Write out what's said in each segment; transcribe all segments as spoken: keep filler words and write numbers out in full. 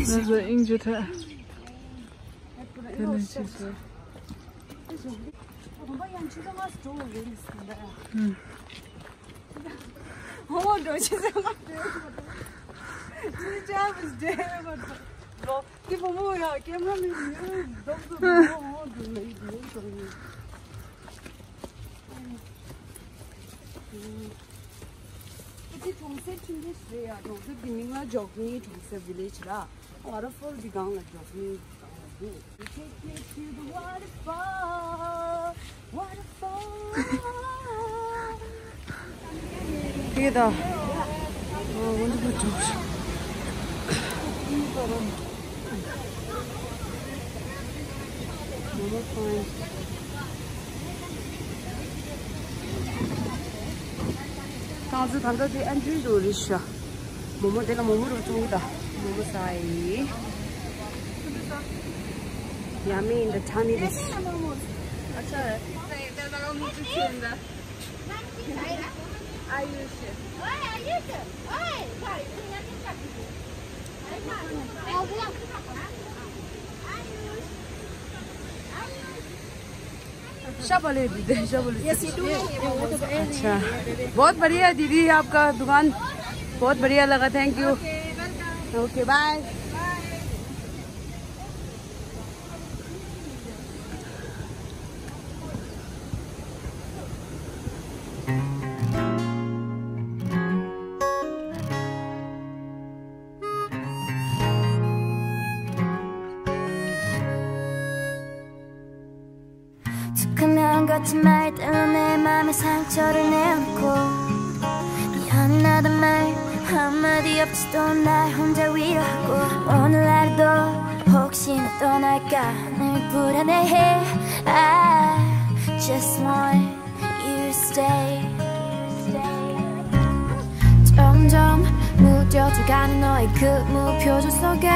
ང་ཚོ་དབྱིན་ཇི་ཐད་དེ་ལས་ཅི་ཟེར། ཧོ་འགྲོ་ཆེ་ཟེར་མ་འགྲོ། ཅི་ཅག་མི་འདྲེ་མ་འགྲོ། ཀི་བུ་མོ་ཡ་ཀེམ་ར་མི་ཡོད་འདོག་འདོག་འགྲོ་ཧོ་འགྲོ་མི་འགྲོ་འགྲོ་མི། ཨ་ཅེ་གྲོང་གསེབ་ཆུང་ཆུང་ཞིག་རེད་ཡ། གྲོང་གསེབ་ཀྱི་མིང་ལ་ཇོག་ནི་གྲོང་གསེབ་བི་ལེ་ཇི་ར། ཝ་ཊར་ཕོལ་གྱི་སྒང་ལ་ཇོག་ནི་སྒང་ལ་འདུག We take you to the waterfall, waterfall. དེ་ད། ཨ། འོ་འདི་བུ་ཐུག་ཏང་ཙུ་ད་ལྟ་དེ་ཨན་ཊི་རི་འདུག་རེད་ཤག་མོ་མོ་དེ་ལ་མོ་མོ་རུ་ཐུག་ད། མོ་མོ་ས་ཡི། Yummy in the tummy this. अच्छा, बहुत बढ़िया दीदी, आपका दुकान बहुत बढ़िया लगा, thank you। OK, bye। 조금만 거친 말 때문에 맘에 상처를 내놓고, 미안하단 말 한마디 없이도 날 혼자 위로하고, 오늘 하루도 혹시나 또 날까 늘 불안해해. I just want you to stay. 점점 무뎌져가는 너의 그 무표정 속에,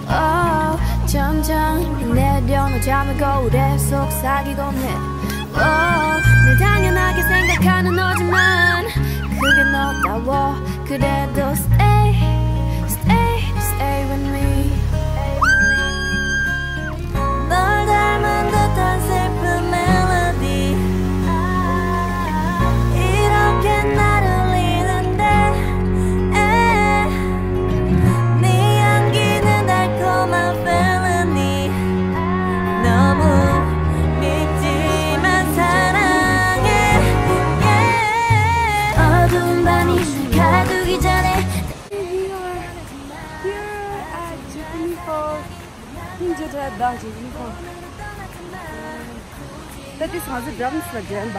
oh, 점점 내려놓은 잠을 거울에 속삭이고 해. Oh, 늘 당연하게 생각하는 너지만 그게 너다워. 그래도 stay, stay, stay with me. 널 닮은 듯한 슬픈 멜로디, 이렇게 날 울리는데, 네 향기는 달콤한 felony. 너무 밉지만 사랑해, yeah. 어두운 밤이 날 가두기 전에. Here at Japanese Falls. ཧིན་ཇི་ཐ་དང་ཇི་ཧྥིན་ཁོ། ད་དེ་ང་ཚོ་ཌམ་སི་ལ་འགྲན་པ།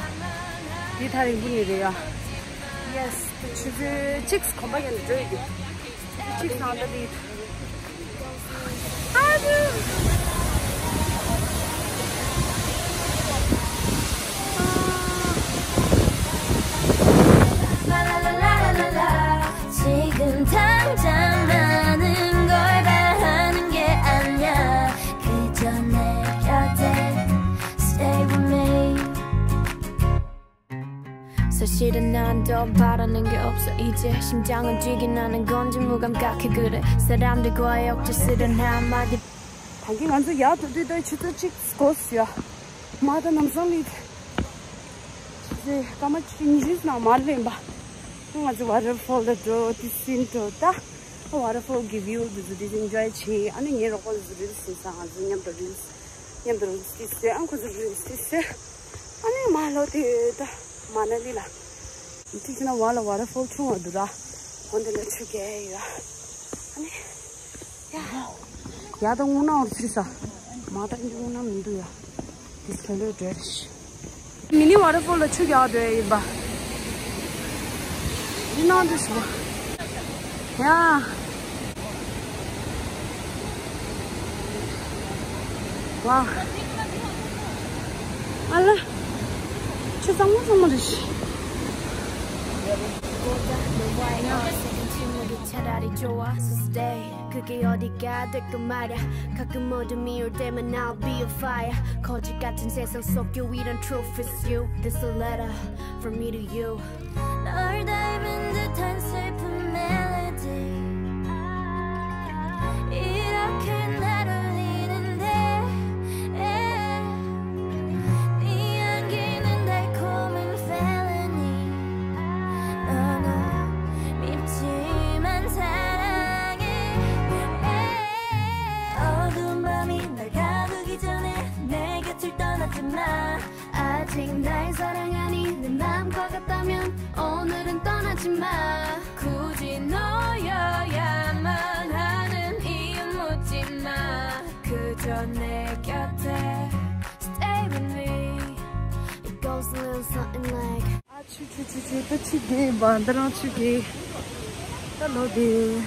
དེ་ཐག་རིང་པོ་ནས་རེད་ཡ། ཡེ་སི། ད་ཆུ་ཚོད་གཅིག་གོམ་པ་ཡན་དུ་འགྲོ་ཡི་གི། གཅིག་ནང་ད་དེ། ཨ་ཇུ། 지금 당장 많은 걸 바라는 게 아니야. 그저 내 곁에 stay with me. 사실은 난 더 바라는 게 없어. 이제 심장은 뛰게 나는 건지 무감각해. 그래, 사람들과의 억지스런 한마디. ད་གིན་ང་ཚོ་ཡར་འགྲོ་དུས་ད་ཆུ་ཚོད་གཅིག་འགོར་སོང་ཡ། མ་ད་ལམ་སང་ལི། ཆུ་ཚོད་སྐར་མ་ཉི་ཤུ་ནང་མར་སླེབས་པ། ང་ཚོ་ཝ་ཊར་ཕོལ་ལ་འགྲོ་དུས་ཟིན་འགྲོ་ད། ཝ་ཊར་ཕོལ་གྱི་བིའུ་འདི་ཚོ་དེ་ཚོ་ཨིན་ཇོའི་བྱས། ཨ་ནི་ངའི་རོགས་པ་ཚོ་རིལ་སི་བཟོས་ས། ང་ཚོ་མཉམ་དུ་རིལ་སི། མཉམ་དུ་རིལ་སི་བཟོས། ཨ་ཁོ་ཚོ་རིལ་སི་བཟོས། ཨ་ནི་མར་ལོག་དུས་ད་མ་ན་ལི་ལ། ཐིག་ཆེ་ན་ཝ་ལ་ཝ་ཊར་ཕོལ་ཆུང་བ་འདུག་ར། འོ་འདི་ལ་ཆུ་རྐྱལ་ཡོད། ཨ་ནི། ཡ། ཡ་ད་སྔོ་ནག་འོར་ཚིག་ས། མ་ད་འདི་སྔོ་ནག་མི་འདུག་ཡ། This can do it. མི་ནི་ཝ་ཊར་ཕོལ་ལ་ཆུ་རྐྱལ་འགྲོ་ཡ་ཡིན་པ། འདི་ནང་དུ་ཞུ་བ། ཡ། ཝ། ཨ་ལ། ཆུ་གཙང་མ་གཙང་མ་རེད་ཤི། ཡ། ཁྱིམ་ནས་ཁྱིམ་ལ་གི་ཆ་ར་རི་འགྲོ་བ། So stay. 그게 어디가 될까 말야. 가끔 어둠이 올 때면 I'll be your fire. 거짓 같은 세상 속 유일한 truth is you. This a letter from me to you. 널 닮은 듯한 슬픈 멜로디. 아직 날 사랑하니 내 맘과 같다면 오늘은 떠나지 마. 굳이 너여야만 하는 이유 묻지 마. 그저 내 곁에 stay with me. It goes a little something like. ཨ་ཆུ་ཆུ་ཆུ་ཆུ། ད་ཆུ་རྒྱས་ཡིན་པ། འདི་རང་ཆུ་རྒྱས། ད་ལོ་དེ།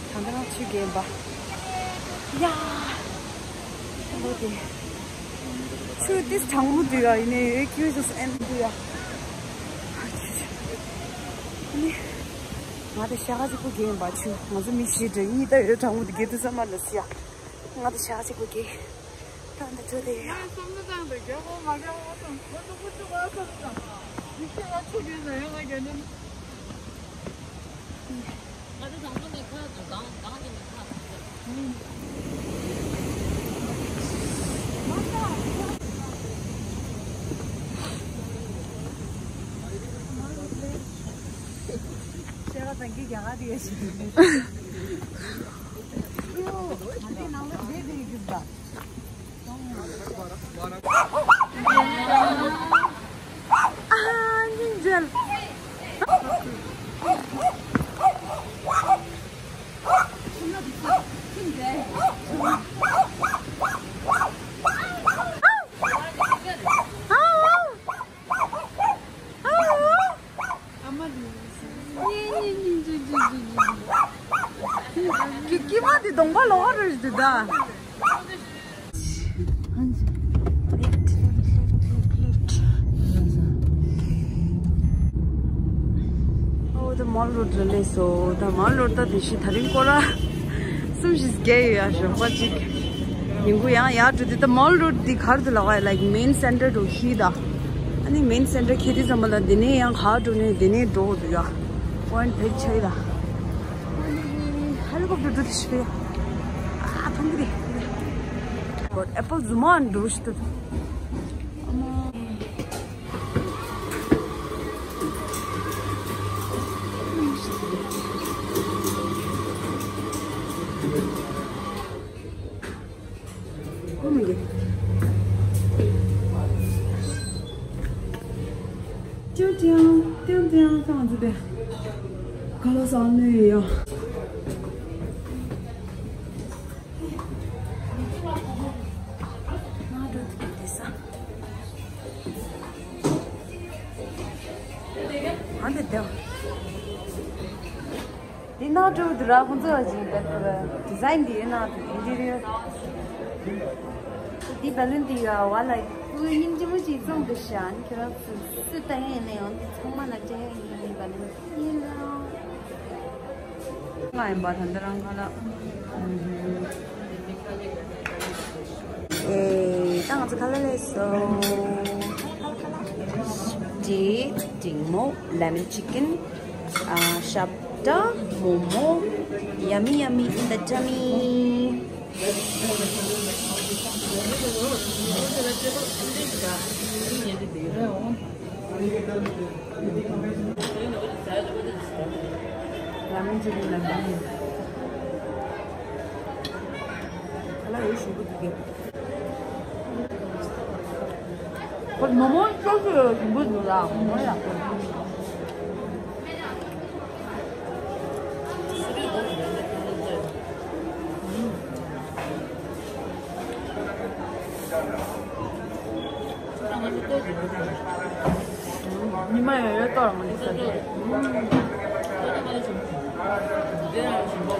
ད་འདི་རང་ཆུ་རྒྱས་ཡིན་པ། ཡ། ད་ལོ་དེ། ཆུ་དེ་གྲང་མོ་འདུག་ཡ། ཡིན་ནའི་ཨེ་ཁྱོད་ཚོ་ཨེ་འདུག་ཡ། ཨ་ཆུ་ཆུ། ཨ་ནི། ང་དང་ཤ་ཁ་གཅིག་པོ་རྒྱས་ཡིན་པ། ཆུ་ང་ཚོ་མི་བཞི་འདྲ་གཉིས་ད་ཡོད། གྲང་མོ་དེ་རྒྱས་དུས་ས་མ་ལ་སི་ཡ། ང་དང་ཤ་ཁ་གཅིག་པོ་རྒྱས། ད་འདི་ཚོ་དེ་ཡ། ངས་བསམ་བློ་བཏང་སྟེ་རྒྱལ་པོ་མ་རྒྱལ་བ་སོང་། ཁོ་ཚོ་ཀུ་ཅུ་བ་སོང་ཙང་། མི་ཤེས་ང་ཆུ་རྒྱུན་ན་ཡང་ང་རྒྱལ་ནི། ང་ཚོ་བཟང་པོ་ནས་ཁ་གང་གང་གི་ནས་ཁ། ཤེས་ར་དང་གི་རྒྱ་གར་དེ་ཡ་ཞིག་དེ། ང་དེ་ནང་ལ་བསྡད་དེ་ཡི་གི་ད། ཨ་སྙིང་རྗེ། ཀི་ཀི་མ་དེ་གདོང་པ་ལོག་རེད་འདུག་ད། ཨོ་ད་མོལ་རོཌ་ལ་སླེབས་སོང་། ད་མོལ་རོཌ་ད་དེ་ཤི་ད་རིང་སྐོར་ར་གསུམ་བཞི་བརྒྱབ་ཡོད་ཡ། ཞོགས་པ་གཅིག་ཉིན་གུང་ཡང་ཡར་འགྲོ་དུས་ད་མོལ་རོཌ་འདི་གར་དུ་ལ་བ་ཡ། ལའིཀ་མེན་སེན་ཊར་དུ་ཁྱེར་ད། ཨ་ནི་མེན་སེན་ཊར་ཁྱེར་དུས་ཙམ་པ་ལ་དེ་ནས་ཡང་གར་འགྲོ་ནས་དེ་ནས་འགྲོ་དགོས་འདུག་ཡ། པོ་ཡིན་ཊི་ཕེག་ཆགས་ཡི་ད། ཨ་ནི་ཧེ་ལི་ཀོབ་ཊར་འགྲོ་དུས་ཤི་ཡ། ཨ་མཐོང་གི་རེད། ཨེ་པལ་རྫུན་མ་འགྲོ་ཤི་ད། ཨ་མ། ཨོ་མའི་གོཌ། ཀྲང་ཀྲང་ཀྲང་ཀྲང་། གང་ཚོད་དེ། ག་ལ་སང་ནས་ཡ། ང་འགྲོ་དུས་དེ་ས། ཨ་འདི་དེ། འདི་ནང་འགྲོ་དུས་ར་ཁོང་ཚོ་ཅིག་བེད་ཀ་ཌི་ཛའིན་འདི་ནང་དུ་ཨིན་ཊི་རི་ཡར། འདི་བ་ལུན་འདི་ཡ་བ་ལ་ཀུ་སྙིང་རྗེ་མོ་ཅིག་བཙོང་གི་ཤག་ཁྱེད་རང་ཚོ་སུ་ལྟ་ཡིན་ནས་ཡང་འདི་ཚང་མ་ལ་སྤྲད་ཡ་ཡིན། བ་ལུན་ཡིན་ལ། ང་ཡིན་པ་ད་འདི་རང་ཁ་ལག་ཨེ། ད་ང་ཚོ་ཁ་ལག་སླེབས་སོང་། འབྲས་འབྲིང་མོ། ལེ་མོན་ཅི་ཀན། ཨ། ཤབ་ཏ། མོ་མོ། Yummy, yummy in the tummy. ར་མེན་ཅི་རིང་ལ་འདི་ཡིན། ཁ་ལག་ཡོད་ཞུ་གི་འདུག་གས། ཁོ་མོག་མོག་ཅོག་ཅོག་ཡོད་ཞུ་གི་འདུག་ལ། མོག་མོག་ཡག་པོ། ཉི་མ་ཡོད་ཡོད་ཏོག་ལ་ང་ཚོ་ཟ་གི། ཁ་ལག་ཚར་སོང་ར།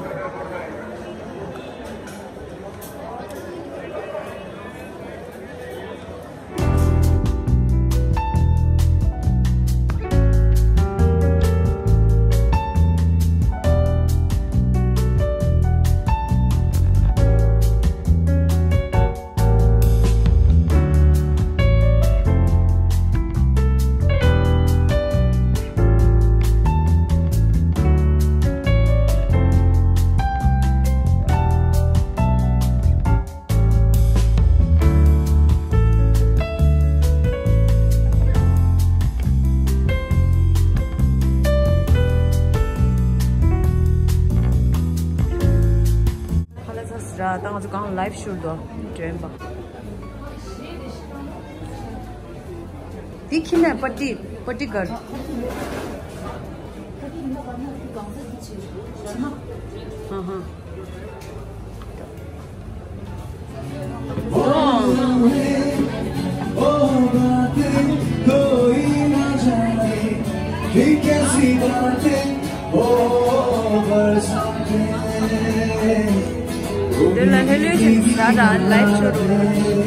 ད་ང་ཚོ་གང་ལའིབ་ཤུཊ་དོ་དྲན་པ། འདི་ཁྱི་ནས་པ་ཏི་པ་ཏི་གར། ཧ་ཧ། འདི་ལ་ལྷོད་ལྷོད་ཞིག་ཟ་དང་ལའིབ་ཤོ་རུ།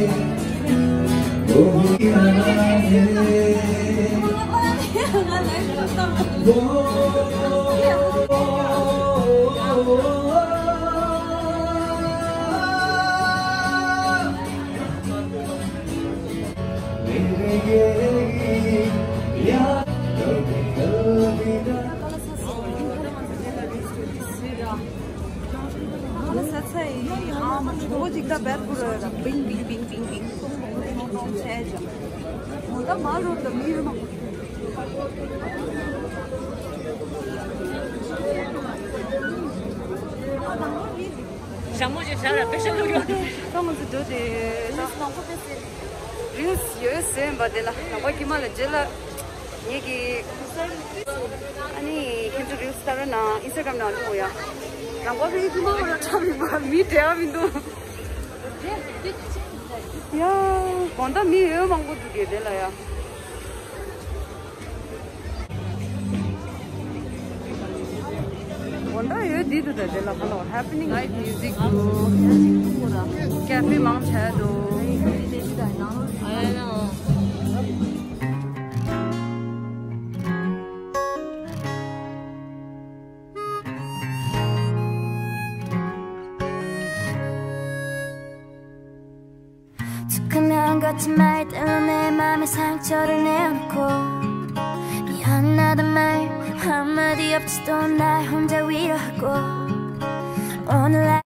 ཞྭ་མོ་ཅིག་བཞག་ར་པེ་ཤ་ལུག་ཡོད། ད་ང་ཚོ་འགྲོ་དེ་ད། རིལ་སི་ཡོད་ཟེར་བ་དེ་ལ་ནང་པ་ཀྱི་མ་ལ་རྗེས་ལ་ངེད་ཀྱི། ཨ་ནི་ཁྱེད་ཚོ་རིལ་སི་ལྟ་ར་ན་ཨིན་སི་ཊ་གྷ་རམ་ནང་བླུགས་ཡ། ནང་པ་ཀྱི་མ་ལ་ཁྲ་མི་མ་མི་བྲལ་བ་མི་འདུག་ཡ། དགོང་དག་མི་ཡོད་མང་པོ་འདུག་དེ་དེ་ལ་ཡ། དགོང་དག་ཡོད་འདི་འདུག་ད་དེ་ལ་ཁ་ལོ་ཧེ་པི་ནིང་ལའིབ་མིའུ་ཟིག་འདུག་ཀེ་ཕེ་མང་ཆེ་འདུག་ཚིག་ཁ་ནང་འགའ་ཅི་མ་ཡི་དོན་ནས་ནམ་མཁའི་སངས་ཆོར་ནས་ཁོ། ཡང་ན་ད་མ་ཡི་ཧ་མ་དི་ཡབ་ཅི་དོན་ན་ཧོན་ཇ་བི་ར་ཧ་གོ། འོ་ན་ལ།